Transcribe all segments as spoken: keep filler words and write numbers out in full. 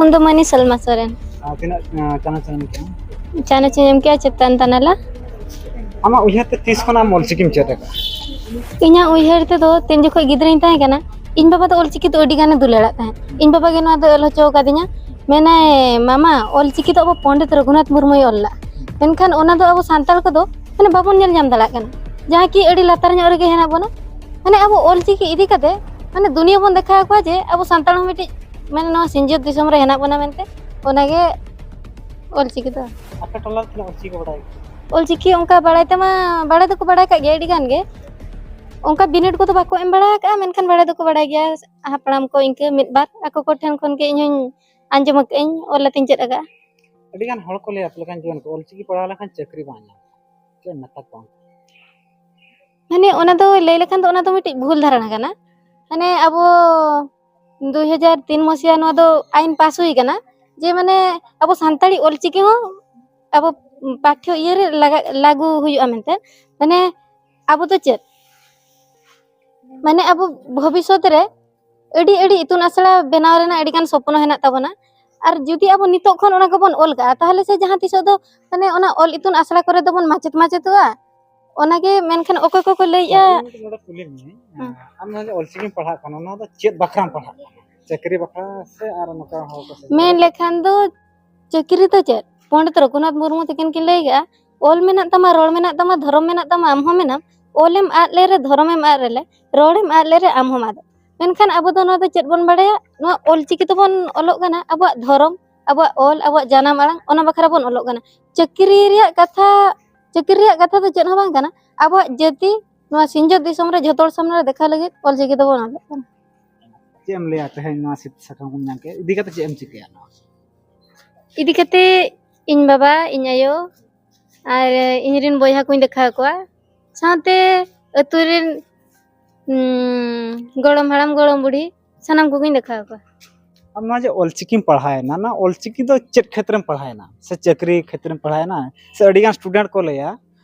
ᱩᱱ ᱫᱚ ᱢᱟᱹᱱᱤ ᱥᱟᱞᱢᱟ ᱥᱚᱨᱮᱱ᱾ ᱟᱨ ᱛᱤᱱᱟᱹᱜ ᱪᱟᱱᱟᱪ ᱮᱢ ᱠᱮᱜᱼᱟ? ᱪᱟᱱᱟᱪ ᱤᱧ ᱮᱢ ᱠᱮᱜᱼᱟ ᱪᱮᱛᱟᱱ ᱛᱟᱱᱟᱞᱟ᱾ ᱟᱢᱟᱜ ᱩᱭᱦᱟᱹᱨ ᱛᱮ ᱛᱤᱥ ᱠᱷᱚᱱ ᱟᱢ ᱚᱞᱪᱤᱠᱤᱢ ᱪᱮᱫ ᱟᱠᱟᱫᱟ? ᱤᱧᱟᱹᱜ ᱩᱭᱦᱟᱹᱨ ᱛᱮᱫᱚ ᱛᱤᱱ ᱡᱚᱠᱷᱚᱱ ᱜᱤᱫᱽᱨᱟᱹᱧ ᱛᱟᱦᱮᱸ ᱠᱟᱱᱟ, ᱤᱧ ᱵᱟᱵᱟ ᱫᱚ ᱚᱞᱪᱤᱠᱤ ᱫᱚ ᱟᱹᱰᱤ ᱜᱟᱱᱮ ᱫᱩᱞᱟᱹᱲᱟᱜ ᱛᱟᱦᱮᱸᱫ᱾ ᱤᱧ ᱵᱟᱵᱟ ᱜᱮ ᱱᱚᱣᱟ ᱫᱚ ᱚᱞ ᱦᱚᱪᱚ ᱟᱠᱟᱫᱤᱧᱟ᱾ ᱢᱮᱱᱟᱭ, "ᱢᱟᱢᱟ, ᱚᱞᱪᱤᱠᱤ ᱫᱚ ᱟᱵᱚ ᱯᱚᱱᱰᱤᱛ ᱨᱚᱜᱷᱩᱱᱟᱛᱷ ᱢᱩᱨᱢᱩᱭ ᱚᱞ ᱞᱟᱜᱼᱟ, ᱢᱮᱱᱠᱷᱟᱱ ᱚᱱᱟ ᱫᱚ ᱟᱵᱚ ᱥᱟᱱᱛᱟᱲ ᱠᱚᱫᱚ ᱢᱟᱱᱮ ᱵᱟᱵᱚᱱ ᱧᱮᱞ ᱧᱟᱢ ᱫᱟᱲᱮᱭᱟᱜ ᱠᱟᱱᱟ, ᱡᱟᱦᱟᱸ ᱠᱤ ᱟᱹᱰᱤ ᱞᱟᱛᱟᱨ ᱧᱚᱜ ᱨᱮᱜᱮ ᱦᱮᱱᱟᱜ ᱵᱚᱱᱟ᱾ ᱢᱟᱱᱮ ᱟᱵᱚ ᱚᱞᱪᱤᱠᱤ ᱤᱫᱤ ᱠᱟᱛᱮ ᱢᱟᱱᱮ ᱫᱩᱱᱤᱭᱟᱹ ᱵᱚᱱ ᱫᱮᱠᱷᱟᱣ ᱟᱠᱚᱣᱟ ᱡᱮ ᱟᱵᱚ ᱥᱟᱱᱛᱟᱲ ᱦᱚᱸ ᱢᱤᱫᱴᱤᱡ ᱢᱟᱱᱮ ᱱᱚᱣᱟ ᱥᱤᱧᱚᱛ ᱫᱤᱥᱚᱢ ᱨᱮ ᱦᱮᱱᱟᱜ ᱵᱚᱱᱟ ᱢᱮᱱᱛᱮ, ᱚᱱᱟᱜᱮ ᱚᱞᱪᱤᱠᱤ ᱫᱚ᱾ ᱟᱯᱮ ᱴᱚᱞᱟ ᱨᱮ ᱛᱤᱱᱟᱹᱜ ᱚᱞᱪᱤᱠᱤ ᱠᱚ ᱵᱟᱲᱟᱭ ᱜᱮᱭᱟ? ᱚᱞᱪᱤᱠᱤ ᱚᱱᱠᱟ ᱵᱟᱲᱟᱭ ᱛᱮᱢᱟ ᱵᱟᱲᱟᱭ ᱫᱚᱠᱚ ᱵᱟᱲᱟᱭ ᱠᱟᱜ ᱜᱮᱭᱟ ᱟᱹᱰᱤ ᱜᱟᱱ ᱜᱮ, ᱚᱱᱠᱟ ᱵᱤᱱᱤᱰ ᱠᱚᱫᱚ ᱵᱟᱠᱚ ᱮᱢ ᱵᱟᱲᱟ ᱟᱠᱟᱜᱼᱟ, ᱢᱮᱱᱠᱷᱟᱱ ᱵᱟᱲᱟᱭ ᱫᱚᱠᱚ ᱵᱟᱲᱟᱭ ᱜᱮᱭᱟ ᱦᱟᱯᱲᱟᱢ ᱠᱚ ᱤᱱᱠᱟᱹ ᱢᱤᱫ ᱵᱟᱨ ᱟᱠᱚ ᱠᱚᱴᱷᱮᱱ ᱠᱷᱚᱱ ᱜᱮ ᱤᱧ ᱦᱚᱧ ᱟᱸᱡᱚᱢ ᱟᱠᱟᱫ ᱟᱹᱧ, ᱚᱞ ᱟᱛᱤᱧ ᱪᱮᱫ ᱟᱠᱟᱫᱼᱟ᱾ ᱟᱹᱰᱤ ᱜᱟᱱ ᱦᱚᱲ ᱠᱚ ᱞᱟᱹᱭᱟ ᱟᱯᱮ ᱞᱮᱠᱟᱱ ᱡᱩᱣᱟᱹᱱ ᱠᱚ ᱚᱞᱪᱤᱠᱤ ᱯᱟᱲᱦᱟᱣ ᱞᱮᱠᱷᱟᱱ ᱪᱟᱹᱠᱨᱤ ᱵᱟᱝ ᱧᱟᱢᱚᱜᱼᱟ, ᱪᱮᱫ ᱮᱢ ᱢᱮᱛᱟ ᱠᱚᱣᱟ? ᱢᱟᱱᱮ ᱚᱱᱟ ᱫᱚ ᱞᱟᱹᱭ ᱞᱮᱠᱷᱟᱱ ᱫᱚ ᱚᱱᱟ ᱫᱚ ᱢᱤᱫᱴᱤᱡ ᱵᱷᱩᱞ ᱫᱷᱟᱨᱚᱱᱟ ᱠᱟᱱᱟ᱾ ᱢᱟᱱᱮ ᱟᱵᱚ ᱫᱩᱭ ᱦᱟᱡᱟᱨ ᱛᱤᱱ ᱢᱚᱥᱤᱦᱟ ᱱᱚᱣᱟ ᱫᱚ ᱟᱭᱤᱱ ᱯᱟᱥ ᱦᱩᱭ ᱠᱟᱱᱟ ᱡᱮ ᱢᱟᱱᱮ ᱟᱵᱚ ᱥᱟᱱᱛᱟᱲᱤ ᱚᱞᱪᱤᱠᱤ ᱦᱚᱸ ᱟᱵᱚ ᱯᱟᱴᱷᱭᱚ ᱤᱭᱟᱹ ᱨᱮ ᱞᱟᱜᱟ-, ᱞᱟᱹᱜᱩ ᱦᱩᱭᱩᱜᱼᱟ ᱢᱮᱱᱛᱮ᱾ ᱢᱟᱱᱮ ᱟᱵᱚ ᱫᱚ ᱪᱮᱫ, ᱢᱟᱱᱮ ᱟᱵᱚ ᱵᱷᱚᱵᱤᱥᱥᱚᱛ ᱨᱮ ᱟᱹᱰᱤ ᱟᱹᱰᱤ ᱤᱛᱩᱱ ᱟᱥᱲᱟ ᱵᱮᱱᱟᱣ ᱨᱮᱱᱟᱜ ᱟᱹᱰᱤ ᱜᱟᱱ ᱥᱚᱯᱱᱚ ᱦᱮᱱᱟᱜ ᱛᱟᱵᱚᱱᱟ᱾ ᱟᱨ ᱡᱩᱫᱤ ᱟᱵᱚ ᱱᱤᱛᱚᱜ ᱠᱷᱚᱱ ᱚᱱᱟ ᱠᱚᱵᱚᱱ ᱚᱞ ᱠᱟᱜᱼᱟ, ᱛᱟᱦᱚᱞᱮ ᱥᱮ ᱡᱟᱦᱟᱸ ᱛᱤᱥᱚᱜ ᱫᱚ ᱢᱟᱱᱮ ᱚᱱᱟ ᱚᱞ ᱤᱛᱩᱱ ᱟᱥᱲᱟ ᱠᱚᱨᱮ ᱫᱚᱵᱚᱱ ᱢᱟᱪᱮᱫ ᱢᱟᱪᱮᱫᱚᱜᱼᱟ᱾ ᱚᱱᱟᱜᱮ ᱢᱮᱱᱠᱷᱟᱱ ᱚᱠᱚᱭ ᱠᱚᱠᱚ ᱞᱟᱹᱭᱮᱜᱼᱟ᱾ ᱤᱧ ᱢᱤᱫᱴᱮᱱ ᱱᱚᱰᱮ ᱠᱩᱞᱤ ᱢᱮᱭᱟᱹᱧ, ᱦᱮᱸ᱾ ᱟᱢ ᱱᱚᱜᱼᱚᱭ ᱡᱮ ᱚᱞᱪᱤᱠᱤᱢ ᱯᱟᱲᱦᱟᱜ ᱠᱟᱱᱟ, ᱚᱱᱟ ᱫᱚ ᱪᱮᱫ ᱵᱟᱠᱷᱨᱟᱢ ᱯᱟᱲᱦᱟᱜ ᱠᱟᱱᱟ? ᱪᱟᱹᱠᱨᱤ ᱵᱟᱠᱷᱨᱟ ᱥᱮ ᱟᱨ ᱱᱚᱝᱠᱟ ᱦᱚᱲ ᱠᱚ ᱥᱮ ᱢᱮᱱ ᱞᱮᱠᱷᱟᱱ ᱫᱚ ᱪᱟᱹᱠᱨᱤ ᱫᱚ ᱪᱮᱫ? ᱯᱚᱱᱰᱤᱛ ᱨᱚᱜᱷᱩᱱᱟᱛᱷ ᱢᱩᱨᱢᱩ ᱛᱤᱠᱤᱱ ᱠᱤᱱ ᱞᱟᱹᱭ ᱠᱮᱜᱼᱟ, "ᱚᱞ ᱢᱮᱱᱟᱜ ᱛᱟᱢᱟ, ᱨᱚᱲ ᱢᱮᱱᱟᱜ ᱛᱟᱢᱟ, ᱫᱷᱚᱨᱚᱢ ᱢᱮᱱᱟᱜ ᱛᱟᱢᱟ, ᱟᱢ ᱦᱚᱸ ᱢᱮᱱᱟᱢ, ᱚᱞᱮᱢ ᱟᱫ ᱞᱮᱨᱮ, ᱫᱷᱚᱨᱚᱢᱮᱢ ᱟᱫ ᱨᱮᱞᱮ, ᱨᱚᱲᱮᱢ ᱟᱫ ᱞᱮᱨᱮ, ᱟᱢ ᱦᱚᱸᱢ ᱟᱫᱚᱜ᱾" ᱢᱮᱱᱠᱷᱟᱱ ᱟᱵᱚ ᱫᱚ ᱱᱚᱣᱟ ᱫᱚ ᱪᱮᱫ ᱵᱚᱱ ᱵᱟᱲᱟᱭᱟ? ᱱᱚᱣᱟ ᱚᱞᱪᱤᱠᱤ ᱛᱮᱵᱚᱱ ᱚᱞᱚᱜ ᱠᱟᱱᱟ, ᱟᱵᱚᱣᱟᱜ ᱫᱷᱚᱨᱚᱢ, ᱟᱵᱚᱣᱟᱜ ᱚᱞ, ᱟᱵᱚᱣᱟᱜ ᱡᱟᱱᱟᱢ ᱟᱲᱟᱝ, ᱚᱱᱟ ᱵᱟᱠᱷᱨᱟ ᱵᱚᱱ ᱚᱞᱚᱜ ᱠᱟᱱᱟ᱾ ᱪᱟᱹᱠᱨᱤ ᱨᱮᱭᱟᱜ ᱠᱟᱛᱷᱟ, ᱪᱟᱹᱠᱨᱤ ᱨᱮᱭᱟᱜ ᱠᱟᱛᱷᱟ ᱫᱚ ᱪᱮᱫ ᱦᱚᱸ ᱵᱟᱝ ᱠᱟᱱᱟ᱾ ᱟᱵᱚᱣᱟᱜ ᱡᱟᱹᱛᱤ ᱱᱚᱣᱟ ᱥᱤᱧᱚᱛ ᱫᱤᱥᱚᱢ ᱨᱮ ᱡᱷᱚᱛᱚ ᱦᱚᱲ ᱥᱟᱢᱱᱮ ᱨᱮ ᱫᱮᱠᱷᱟᱣ ᱞᱟᱹᱜᱤᱫ ᱚᱞᱪᱤᱠᱤ ᱫᱚᱵᱚᱱ ᱚᱞᱚᱜ ᱠᱟᱱᱟ᱾ ᱪᱮᱫ ᱮᱢ ᱞᱟᱹᱭᱟ ᱛᱮᱦᱮᱧ ᱱᱚᱣᱟ ᱥᱤᱫ ᱥᱟᱠᱟᱢ ᱠᱚᱢ ᱧᱟᱢ ᱠᱮᱫ, ᱤᱫᱤ ᱠᱟᱛᱮ ᱪᱮᱫ ᱮᱢ ᱪᱤᱠᱟᱹᱭᱟ ᱱᱚᱣᱟ? ᱤᱫᱤ ᱠᱟᱛᱮ ᱤᱧ ᱵᱟᱵᱟ, ᱤᱧ ᱟᱭᱳ ᱟᱨ ᱤᱧ ᱨᱮᱱ ᱵᱚᱭᱦᱟ ᱠᱚᱧ ᱫᱮᱠᱷᱟᱣ ᱠᱚᱣᱟ, ᱥᱟᱶᱛᱮ ᱟᱹᱛᱩ ᱨᱮᱱ, ᱩᱸ, ᱜᱚᱲᱚᱢ ᱦᱟᱲᱟᱢ, ᱜᱚᱲᱚᱢ ᱵᱩᱲᱦᱤ, ᱥᱟᱱᱟᱢ ᱠᱚᱜᱮᱧ ᱫᱮᱠᱷᱟᱣ ᱠᱚᱣᱟ᱾ ᱟᱢ ᱱᱚᱣᱟ ᱡᱮ ᱚᱞᱪᱤᱠᱤᱢ ᱯᱟᱲᱦᱟᱣᱮᱱᱟ, ᱱᱚᱣᱟ ᱚᱞᱪᱤᱠᱤ ᱫᱚ ᱪᱮᱫ ᱠᱷᱮᱛᱨᱮᱢ ᱯᱟᱲᱦᱟᱣᱮᱱᱟ? ᱥᱮ ᱪᱟᱹᱠᱨᱤ ᱠᱷᱮᱛᱨᱮᱢ ᱯᱟᱲᱦᱟᱣᱮᱱᱟ? ᱥᱮ ᱟᱹᱰᱤᱜᱟᱱ ᱥᱴᱩᱰᱮᱱᱴ ᱠᱚ ᱞᱟᱹᱭᱟ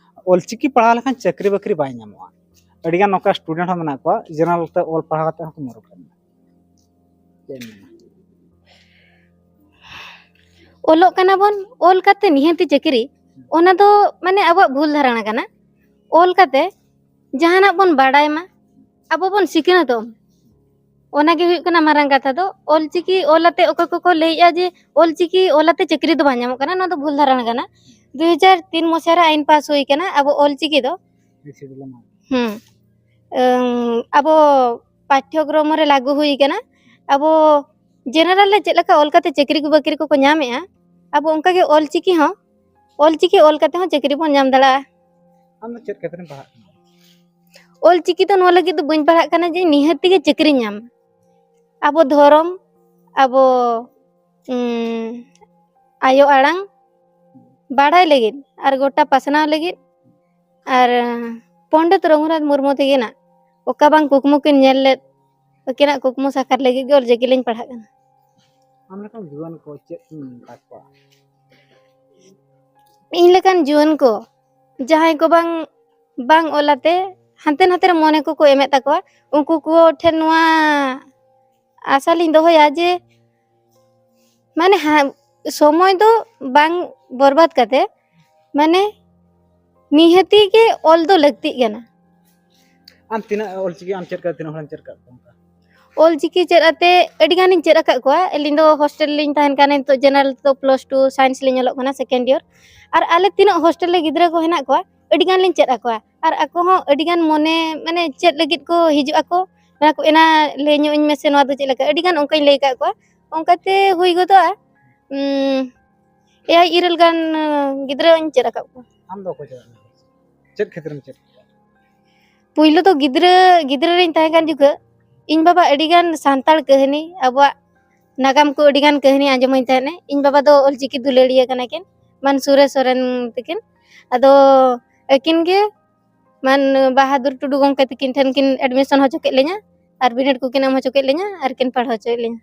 ᱚᱞᱪᱤᱠᱤ ᱯᱟᱲᱦᱟᱣ ᱞᱮᱠᱷᱟᱱ ᱪᱟᱹᱠᱨᱤ ᱵᱟᱹᱠᱨᱤ ᱵᱟᱭ ᱧᱟᱢᱚᱜᱼᱟ᱾ ᱟᱹᱰᱤᱜᱟᱱ ᱱᱚᱝᱠᱟ ᱥᱴᱩᱰᱮᱱᱴ ᱦᱚᱸ ᱢᱮᱱᱟᱜ ᱠᱚᱣᱟ ᱡᱮᱱᱟᱨᱮᱞ ᱛᱮ ᱚᱞ ᱯᱟᱲᱦᱟᱣ ᱠᱟᱛᱮ ᱦᱚᱸᱠᱚ ᱢᱩᱨᱩᱠᱷ ᱠᱟᱱᱟ᱾ ᱪᱮᱫ ᱮᱢ ᱢᱮᱱᱟ? ᱚᱞᱚᱜ ᱠᱟᱱᱟ ᱵᱚᱱ, ᱚᱞ ᱠᱟᱛᱮ ᱱᱤᱦᱟᱹᱛᱤ ᱪᱟᱹᱠᱨᱤ, ᱚᱱᱟ ᱫᱚ ᱢᱟᱱᱮ ᱟᱵᱚᱣᱟᱜ ᱵᱷᱩᱞ ᱫᱷᱟᱨᱟᱱᱟ ᱠᱟᱱᱟ᱾ ᱚᱞ ᱠᱟᱛᱮ ᱡᱟᱦᱟᱱᱟᱜ ᱵᱚᱱ ᱵᱟᱰᱟᱭ ᱢᱟ, ᱟᱵᱚ ᱵᱚᱱ ᱥᱤᱠᱷᱱᱟᱹᱛᱚᱜ ᱢᱟ, ᱚᱱᱟᱜᱮ ᱦᱩᱭᱩᱜ ᱠᱟᱱᱟ ᱢᱟᱨᱟᱝ ᱠᱟᱛᱷᱟ ᱫᱚ᱾ ᱚᱞᱪᱤᱠᱤ ᱚᱞ ᱟᱛᱮ ᱚᱠᱚᱭ ᱠᱚᱠᱚ ᱞᱟᱹᱭᱮᱜᱼᱟ ᱡᱮ ᱚᱞᱪᱤᱠᱤ ᱚᱞ ᱟᱛᱮ ᱪᱟᱹᱠᱨᱤ ᱫᱚ ᱵᱟᱝ ᱧᱟᱢᱚᱜ ᱠᱟᱱᱟ, ᱱᱚᱣᱟ ᱫᱚ ᱵᱷᱩᱞ ᱫᱷᱟᱨᱟᱱᱟ ᱠᱟᱱᱟ᱾ ᱫᱩ ᱦᱟᱡᱟᱨ ᱛᱤᱱ ᱢᱚᱥᱤᱦᱟ ᱨᱮ ᱟᱭᱤᱱ ᱯᱟᱥ ᱦᱩᱭ ᱠᱟᱱᱟ ᱟᱵᱚ ᱚᱞᱪᱤᱠᱤ ᱫᱚ᱾ ᱦᱩᱸ᱾ ᱟᱵᱚ ᱯᱟᱴᱷᱭᱚᱠᱨᱚᱢ ᱨᱮ ᱞᱟᱹᱜᱩ ᱦᱩᱭ ᱠᱟᱱᱟ᱾ ᱟᱵᱚ ᱡᱮᱱᱟᱨᱮᱞ ᱨᱮ ᱪᱮᱫ ᱞᱮᱠᱟ ᱚᱞ ᱠᱟᱛᱮ ᱪᱟᱹᱠᱨᱤ ᱠᱚ ᱵᱟᱹᱠᱨᱤ ᱠᱚᱠᱚ ᱧᱟᱢᱮᱜᱼᱟ, ᱟᱵᱚ ᱚᱱᱠᱟᱜᱮ ᱚᱞᱪᱤᱠᱤ ᱦᱚᱸ, ᱚᱞᱪᱤᱠᱤ ᱚᱞ ᱠᱟᱛᱮ ᱦᱚᱸ ᱪᱟᱹᱠᱨᱤ ᱵᱚᱱ ᱧᱟᱢ ᱫᱟᱲᱮᱭᱟᱜᱼᱟ᱾ ᱟᱢ ᱫᱚ ᱪᱮᱫ ᱠᱷᱮᱛᱨᱮᱢ ᱯᱟᱲᱦᱟᱜ ᱠᱟᱱᱟ? ᱚᱞᱪᱤᱠᱤ ᱫᱚ ᱱᱚᱣᱟ ᱞᱟᱹᱜᱤᱫ ᱫᱚ ᱵᱟᱹᱧ ᱯᱟᱲᱦᱟᱜ ᱠᱟᱱᱟ ᱡᱮ ᱱᱤᱦᱟᱹᱛ ᱛᱮᱜᱮ ᱪᱟᱹᱠᱨᱤᱧ ᱧᱟᱢ᱾ ᱟᱵᱚ ᱫᱷᱚᱨᱚᱢ, ᱟᱵᱚ, ᱩᱸ, ᱟᱭᱳ ᱟᱲᱟᱝ ᱵᱟᱲᱟᱭ ᱞᱟᱹᱜᱤᱫ ᱟᱨ ᱜᱚᱴᱟ ᱯᱟᱥᱱᱟᱣ ᱞᱟᱹᱜᱤᱫ᱾ ᱟᱨ ᱯᱚᱱᱰᱤᱛ ᱨᱚᱜᱷᱩᱱᱟᱛᱷ ᱢᱩᱨᱢᱩ ᱛᱟᱹᱠᱤᱱᱟᱜ ᱚᱠᱟ ᱵᱟᱝ ᱠᱩᱠᱢᱩ ᱠᱤᱱ ᱧᱮᱞ ᱞᱮᱫ, ᱟᱹᱠᱤᱱᱟᱜ ᱠᱩᱠᱢᱩ ᱥᱟᱠᱟᱨ ᱞᱟᱹᱜᱤᱫ ᱜᱮ ᱚᱞᱪᱤᱠᱤ ᱞᱤᱧ ᱯᱟᱲᱦᱟᱜ ᱠᱟᱱᱟ᱾ ᱟᱢ ᱞᱮᱠᱟᱱ ᱡᱩᱣᱟᱹᱱ ᱠᱚ ᱪᱮᱫ ᱮᱢ ᱢᱮᱛᱟ ᱠᱚᱣᱟ? ᱤᱧ ᱞᱮᱠᱟᱱ ᱡᱩᱣᱟᱹᱱ ᱠᱚ, ᱡᱟᱦᱟᱸᱭ ᱠᱚ ᱵᱟᱝ, ᱵᱟᱝ ᱚᱞ ᱟᱛᱮ ᱦᱟᱱᱛᱮ ᱱᱟᱛᱮ ᱨᱮ ᱢᱚᱱᱮ ᱠᱚᱠᱚ ᱮᱢᱮᱫ ᱛᱟᱠᱚᱣᱟ, ᱩᱱᱠᱩ ᱠᱚ ᱴᱷᱮᱱ ᱱᱚᱣᱟ ᱟᱥᱟ ᱞᱤᱧ ᱫᱚᱦᱚᱭᱟ ᱡᱮ ᱢᱟᱱᱮ ᱦᱟ-, ᱥᱚᱢᱚᱭ ᱫᱚ ᱵᱟᱝ ᱵᱚᱨᱵᱟᱫ ᱠᱟᱛᱮ ᱢᱟᱱᱮ ᱱᱤᱦᱟᱹᱛᱤ ᱜᱮ ᱚᱞ ᱫᱚ ᱞᱟᱹᱠᱛᱤᱜ ᱠᱟᱱᱟ᱾ ᱟᱢ ᱛᱤᱱᱟᱹᱜ ᱚᱞᱪᱤᱠᱤ ᱟᱢ ᱪᱮᱫ ᱠᱟᱜ, ᱛᱤᱱᱟᱹᱜ ᱦᱚᱲᱮᱢ ᱪᱮᱫ ᱠᱟᱜ ᱠᱚᱣᱟ ᱚᱱᱠᱟ? ᱚᱞᱪᱤᱠᱤ ᱪᱮᱫ ᱟᱛᱮ ᱟᱹᱰᱤ ᱜᱟᱱᱤᱧ ᱪᱮᱫ ᱟᱠᱟᱫ ᱠᱚᱣᱟ᱾ ᱟᱹᱞᱤᱧ ᱫᱚ ᱦᱳᱥᱴᱮᱞ ᱨᱮᱞᱤᱧ ᱛᱟᱦᱮᱱ ᱠᱟᱱᱟ, ᱱᱤᱛᱚᱜ ᱡᱮᱱᱟᱨᱮᱞ ᱛᱮᱫᱚ ᱯᱞᱟᱥ ᱴᱩ ᱥᱟᱭᱮᱱᱥ ᱞᱤᱧ ᱚᱞᱚᱜ ᱠᱟᱱᱟ, ᱥᱮᱠᱮᱱᱰ ᱤᱭᱟᱨ᱾ ᱟᱨ ᱟᱞᱮ ᱛᱤᱱᱟᱹᱜ ᱦᱳᱥᱴᱮᱞ ᱨᱮ ᱜᱤᱫᱽᱨᱟᱹ ᱠᱚ ᱦᱮᱱᱟᱜ ᱠᱚᱣᱟ, ᱟᱹᱰᱤ ᱜᱟᱱ ᱞᱤᱧ ᱪᱮᱫ ᱟᱠᱚᱣᱟ᱾ ᱟᱨ ᱟᱠᱚ ᱦᱚᱸ ᱟᱹᱰᱤ ᱜᱟᱱ ᱢᱚᱱᱮ, ᱢᱟᱱᱮ ᱪᱮᱫ ᱞᱟᱹᱜᱤᱫ ᱠᱚ ᱦᱤᱡᱩᱜ ᱟᱠᱚ, ᱚᱱᱟ ᱠᱚ ᱮᱱᱟ ᱞᱟᱹᱭ ᱧᱚᱜ ᱟᱹᱧ ᱢᱮᱥᱮ, ᱱᱚᱣᱟ ᱫᱚ ᱪᱮᱫ ᱞᱮᱠᱟ? ᱟᱹᱰᱤ ᱜᱟᱱ ᱚᱱᱠᱟᱧ ᱞᱟᱹᱭ ᱟᱠᱟᱫ ᱠᱚᱣᱟ᱾ ᱚᱱᱠᱟᱛᱮ ᱦᱩᱭ ᱜᱚᱫᱚᱜᱼᱟ, ᱩᱸ, ᱮᱭᱟᱭ ᱤᱨᱟᱹᱞ ᱜᱟᱱ, ᱩᱸ, ᱜᱤᱫᱽᱨᱟᱹᱧ ᱪᱮᱫ ᱟᱠᱟᱫ ᱠᱚᱣᱟ᱾ ᱟᱢ ᱫᱚ ᱚᱠᱚᱭ ᱪᱮᱫ ᱟᱠᱟᱫ ᱢᱮᱭᱟ? ᱪᱮᱫ ᱠᱷᱮᱛᱨᱮᱢ ᱪᱮᱫ ᱠᱮᱫᱟ? ᱯᱩᱭᱞᱩ ᱫᱚ ᱜᱤᱫᱽᱨᱟᱹ, ᱜᱤᱫᱽᱨᱟᱹ ᱨᱤᱧ ᱛᱟᱦᱮᱸ ᱠᱟᱱ ᱡᱚᱠᱷᱚᱱ ᱤᱧ ᱵᱟᱵᱟ ᱟᱹᱰᱤ ᱜᱟᱱ ᱥᱟᱱᱛᱟᱲ ᱠᱟᱹᱦᱱᱤ, ᱟᱵᱚᱣᱟᱜ ᱱᱟᱜᱟᱢ ᱠᱚ ᱟᱹᱰᱤ ᱜᱟᱱ ᱠᱟᱹᱦᱱᱤ ᱟᱸᱡᱚᱢᱟᱹᱧ ᱛᱟᱦᱮᱸᱱᱮ᱾ ᱤᱧ ᱵᱟᱵᱟ ᱫᱚ ᱚᱞᱪᱤᱠᱤ ᱫᱩᱞᱟᱹᱲᱤᱭᱟᱹ ᱠᱟᱱᱟ ᱠᱤᱱ, ᱢᱟᱱ ᱥᱩᱨᱮᱥ ᱥᱚᱨᱮᱱ ᱛᱟᱹᱠᱤᱱ᱾ ᱟᱫᱚ ᱟᱹᱠᱤᱱ ᱜᱮ ᱢᱟᱱ ᱵᱟᱦᱟᱫᱩᱨ ᱴᱩᱰᱩ ᱜᱚᱢᱠᱮ ᱛᱟᱹᱠᱤᱱ ᱴᱷᱮᱱ ᱠᱤᱱ admission ᱦᱚᱪᱚ ᱠᱮᱫ ᱞᱤᱧᱟ ᱟᱨ ᱵᱤᱱᱤᱰ ᱠᱚᱠᱤᱱ ᱮᱢ ᱦᱚᱪᱚ ᱠᱮᱫ ᱞᱤᱧᱟ ᱟᱨ ᱠᱤᱱ ᱯᱟᱲᱦᱟᱣ ᱦᱚᱪᱚᱭᱮᱫ ᱞᱤᱧᱟ᱾